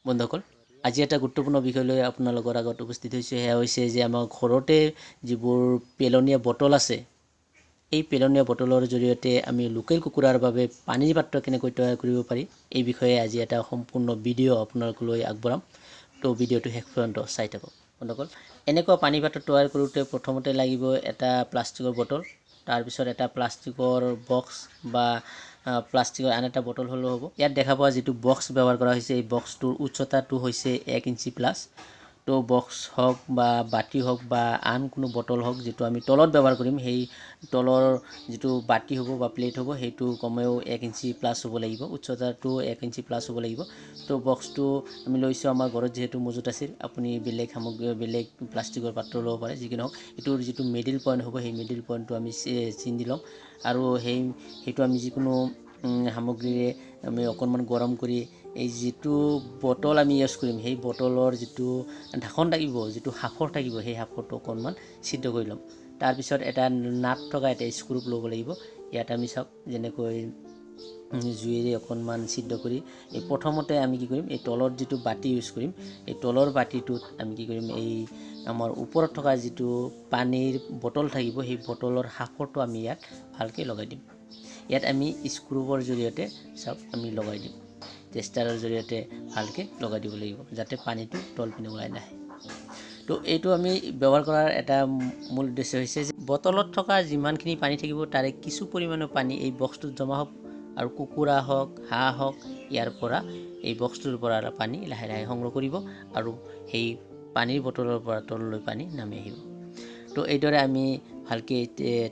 বন্ধুসকল, আজি এটা গুৰুত্বপূৰ্ণ বিষয় লৈ আপোনালোকৰ আগত উপস্থিত হৈছোঁ। সেয়া হৈছে যে আমাৰ ঘৰতে যিবোৰ পেলনীয়া বটল আছে, এই পেলনীয়া বটলৰ জৰিয়তে আমি লোকেল কুকুৰাৰ বাবে পানীৰ পাত্ৰ কেনেকৈ তৈয়াৰ কৰিব পাৰি, এই বিষয়ে আজি এটা সম্পূৰ্ণ ভিডিঅ' আপোনালোকলৈ আগবঢ়াম। তো ভিডিঅ'টো শেষ পৰ্যন্ত চাই থাকক। বন্ধুসকল, এনেকুৱা পানী পাত্ৰ তৈয়াৰ কৰোঁতে প্ৰথমতে লাগিব এটা প্লাষ্টিকৰ বটল, তাৰপিছত এটা প্লাষ্টিকৰ বক্স বা প্লাষ্টিকৰ আন এটা বটল হ'লেও হ'ব। ইয়াত দেখা পোৱা যিটো বক্স ব্যৱহাৰ কৰা হৈছে, এই বক্সটোৰ উচ্চতাটো হৈছে 1 ইঞ্চি প্লাছ। তো বক্স হওক বা বাতি হওক বা আন কোনো বটল হওক, যিটো আমি তলত ব্যৱহাৰ কৰিম, সেই তলৰ যিটো বাতি হ'ব বা প্লেট হ'ব, সেইটো কমেও 1 ইঞ্চি প্লাছ হ'ব লাগিব, উচ্চতাটো 1 ইঞ্চি প্লাছ হ'ব লাগিব। তো বক্সটো আমি লৈছোঁ, আমাৰ ঘৰত যিহেতু মজুত আছিল। আপুনি বেলেগ সামগ্ৰী, বেলেগ প্লাষ্টিকৰ পাত্ৰ ল'ব পাৰে, যি কি নহওক। এইটোৰ যিটো মিডিল পইণ্ট হ'ব, সেই মিডিল পইণ্টটো আমি চিন দি ল'ম আৰু সেইটো আমি যিকোনো সামগ্ৰীৰে আমি অকণমান গৰম কৰি এই যিটো বটল আমি ইউজ কৰিম, সেই বটলৰ যিটো ঢাকন থাকিব, যিটো সাঁফৰ থাকিব, সেই সাঁফৰটো অকণমান ছিদ্ৰ কৰি ল'ম। তাৰপিছত এটা নাট থকা এটা স্ক্ৰুপ ল'ব লাগিব। ইয়াত আমি চাওক যেনেকৈ জুইৰে অকণমান ছিদ্ৰ কৰি এই প্ৰথমতে আমি কি কৰিম, এই তলত যিটো বাতি ইউজ কৰিম, এই তলৰ বাতিটোত আমি কি কৰিম, এই আমাৰ ওপৰত থকা যিটো পানীৰ বটল থাকিব, সেই বটলৰ সাঁফৰটো আমি ইয়াত ভালকৈ লগাই দিম। ইয়াত আমি স্ক্ৰুৰ জৰিয়তে চাওক আমি লগাই দিম, টেষ্টাৰৰ জৰিয়তে ভালকৈ লগাই দিব লাগিব, যাতে পানীটো তলপিনে ওলাই নাহে। তো এইটো আমি ব্যৱহাৰ কৰাৰ এটা মূল উদ্দেশ্য হৈছে যে বটলত থকা যিমানখিনি পানী থাকিব, তাৰে কিছু পৰিমাণৰ পানী এই বক্সটোত জমা হ'ব আৰু কুকুৰা হওক, হাঁহ হওক, ইয়াৰ পৰা এই বক্সটোৰ পৰা পানী লাহে লাহে সংগ্ৰহ কৰিব আৰু সেই পানীৰ বটলৰ পৰা তললৈ পানী নামি আহিব। তো এইদৰে আমি ভালকৈ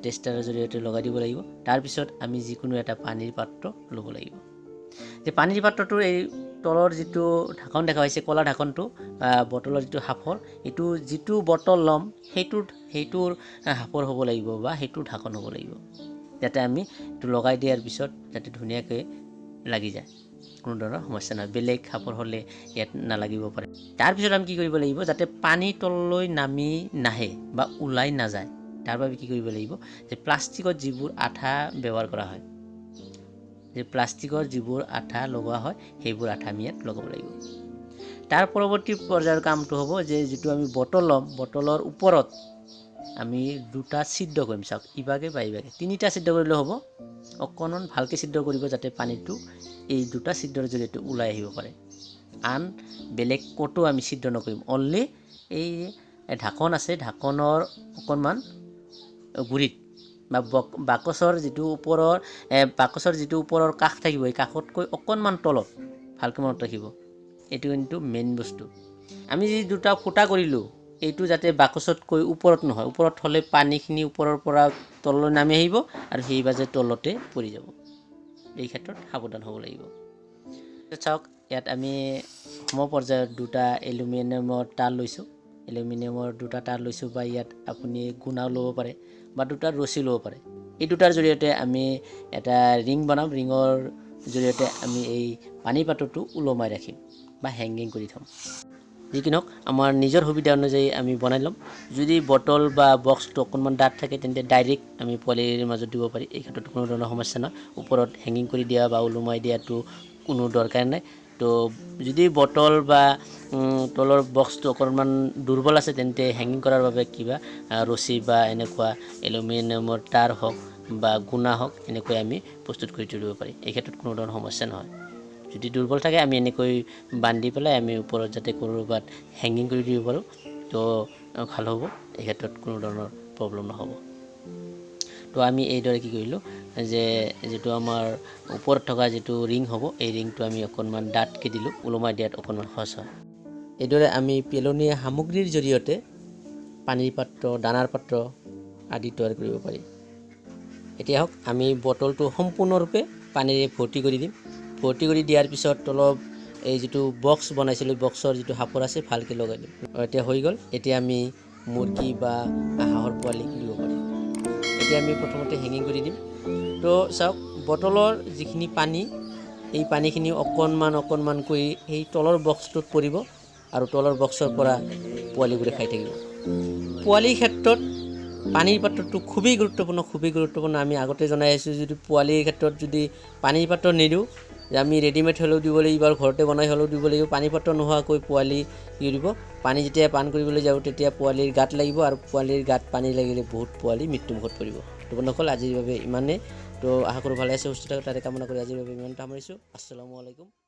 টেষ্টাৰৰ জৰিয়তে লগাই দিব লাগিব। তাৰপিছত আমি যিকোনো এটা পানীৰ পাত্ৰ ল'ব লাগিব। যে পানীৰ পাত্ৰটোৰ এই তলৰ যিটো ঢাকন দেখা হৈছে, ক'লা ঢাকনটো, বটলৰ যিটো সাঁফৰ, এইটো যিটো বটল ল'ম সেইটোৰ সাঁফৰ হ'ব লাগিব বা সেইটোৰ ঢাকন হ'ব লাগিব, যাতে আমি এইটো লগাই দিয়াৰ পিছত যাতে ধুনীয়াকৈ লাগি যায়, কোনো ধৰণৰ সমস্যা নহয়। বেলেগ সাঁফৰ হ'লে ইয়াত নালাগিব পাৰে। তাৰপিছত আমি কি কৰিব লাগিব, যাতে পানী তললৈ নামি নাহে বা ওলাই নাযায়, তাৰ বাবে কি কৰিব লাগিব যে প্লাষ্টিকত যিবোৰ আঠা ব্যৱহাৰ কৰা হয়, যে প্লাষ্টিকৰ যিবোৰ আঠা লগোৱা হয়, সেইবোৰ আঠা আমি ইয়াত লগাব লাগিব। তাৰ পৰৱৰ্তী পৰ্যায়ৰ কামটো হ'ব যে যিটো আমি বটল ল'ম, বটলৰ ওপৰত আমি দুটা ছিদ্ৰ কৰিম। চাওক, ইভাগে বা ইভাগে তিনিটা ছিদ্ৰ কৰিলেও হ'ব। অকণমান ভালকৈ ছিদ্ৰ কৰিব, যাতে পানীটো এই দুটা ছিদ্ৰৰ জৰিয়তে ওলাই আহিব পাৰে। আন বেলেগ ক'তো আমি ছিদ্ৰ নকৰিম, অনলি এই ঢাকন আছে, ঢাকনৰ অকণমান গুৰিত বা বাকচৰ যিটো ওপৰৰ, বাকচৰ যিটো ওপৰৰ কাষ থাকিব, এই কাষতকৈ অকণমান তলত, ভালকৈ মনত ৰাখিব, এইটো কিন্তু মেইন বস্তু। আমি যি দুটা ফুটা কৰিলোঁ, এইটো যাতে বাকচতকৈ ওপৰত নহয়, ওপৰত হ'লে পানীখিনি ওপৰৰ পৰা তললৈ নামি আহিব আৰু সেই বাজে তলতে পৰি যাব। এই ক্ষেত্ৰত সাৱধান হ'ব লাগিব। চাওক, ইয়াত আমি সমপৰ্যায়ত দুটা এলুমিনিয়ামৰ তাঁৰ লৈছোঁ, এলুমিনিয়ামৰ দুটা তাঁৰ লৈছোঁ, বা ইয়াত আপুনি গুণাও ল'ব পাৰে বা দুটা ৰছী ল'ব পাৰে। এই দুটাৰ জৰিয়তে আমি এটা ৰিং বনাম, ৰিঙৰ জৰিয়তে আমি এই পানী পাত্ৰটো ওলমাই ৰাখিম বা হেংগিং কৰি থ'ম। যি কি নহওক, আমাৰ নিজৰ সুবিধা অনুযায়ী আমি বনাই ল'ম। যদি বটল বা বক্সটো অকণমান ডাঠ থাকে, তেন্তে ডাইৰেক্ট আমি পোৱালিৰ মাজত দিব পাৰি, এই ক্ষেত্ৰত কোনো ধৰণৰ সমস্যা নহয়। ওপৰত হেঙিং কৰি দিয়া বা ওলোমাই দিয়াটো কোনো দৰকাৰ নাই। তো যদি বটল বা তলৰ বক্সটো অকণমান দুৰ্বল আছে, তেন্তে হেঙিং কৰাৰ বাবে কিবা ৰছী বা এনেকুৱা এলুমিনিয়ামৰ তাঁৰ হওক বা গুণা হওক, এনেকৈ আমি প্ৰস্তুত কৰি তুলিব পাৰি। এই ক্ষেত্ৰত কোনো ধৰণৰ সমস্যা নহয়। যদি দুৰ্বল থাকে, আমি এনেকৈ বান্ধি পেলাই আমি ওপৰত যাতে ক'ৰবাত হেঙিং কৰি দিব পাৰোঁ, তো ভাল হ'ব, এই ক্ষেত্ৰত কোনো ধৰণৰ প্ৰব্লেম নহ'ব। তো আমি এইদৰে কি কৰিলোঁ যে যিটো আমাৰ ওপৰত থকা যিটো ৰিং হ'ব, এই ৰিংটো আমি অকণমান ডাঠকৈ দিলোঁ, ওলোমাই দিয়াত অকণমান সহজ হয়। এইদৰে আমি পেলনীয়া সামগ্ৰীৰ জৰিয়তে পানীৰ পাত্ৰ, দানাৰ পাত্ৰ আদি তৈয়াৰ কৰিব পাৰি। এতিয়া হওক, আমি বটলটো সম্পূৰ্ণৰূপে পানীৰে ভৰ্তি কৰি দিম। ভৰ্তি কৰি দিয়াৰ পিছত তলত এই যিটো বক্স বনাইছিলোঁ, বক্সৰ যিটো সাঁফৰ আছে, ভালকৈ লগাই দিম। এতিয়া হৈ গ'ল। এতিয়া আমি মুৰ্গী বা হাঁহৰ পোৱালি দিব পাৰিম। এতিয়া আমি প্ৰথমতে হেঙিং কৰি দিম। তো চাওক, বটলৰ যিখিনি পানী, এই পানীখিনি অকণমান অকণমানকৈ সেই তলৰ বক্সটোত পৰিব আৰু তলৰ বক্সৰ পৰা পোৱালিবোৰে খাই থাকিব। পোৱালিৰ ক্ষেত্ৰত পানীৰ পাত্ৰটো খুবেই গুৰুত্বপূৰ্ণ, খুবেই গুৰুত্বপূৰ্ণ। আমি আগতে জনাই আহিছোঁ, যদি পোৱালিৰ ক্ষেত্ৰত যদি পানীৰ পাত্ৰ নিদিওঁ, যে আমি ৰেডিমেড হ'লেও দিব লাগিব আৰু ঘৰতে বনাই হ'লেও দিব লাগিব। পানী পাত্ৰ নোহোৱাকৈ পোৱালি কি কৰিব, পানী যেতিয়া পান কৰিবলৈ যাব তেতিয়া পোৱালিৰ গাত লাগিব, আৰু পোৱালিৰ গাত পানী লাগিলে বহুত পোৱালি মৃত্যুমুখত পৰিব। তো বন্ধুসকল, আজিৰ বাবে ইমানেই। তো আশা কৰোঁ ভালে আছে, সুস্থ থাকক, তাৰে কামনা কৰি আজিৰ বাবে ইমানতে সামৰিছোঁ। আসসালামু আলাইকুম।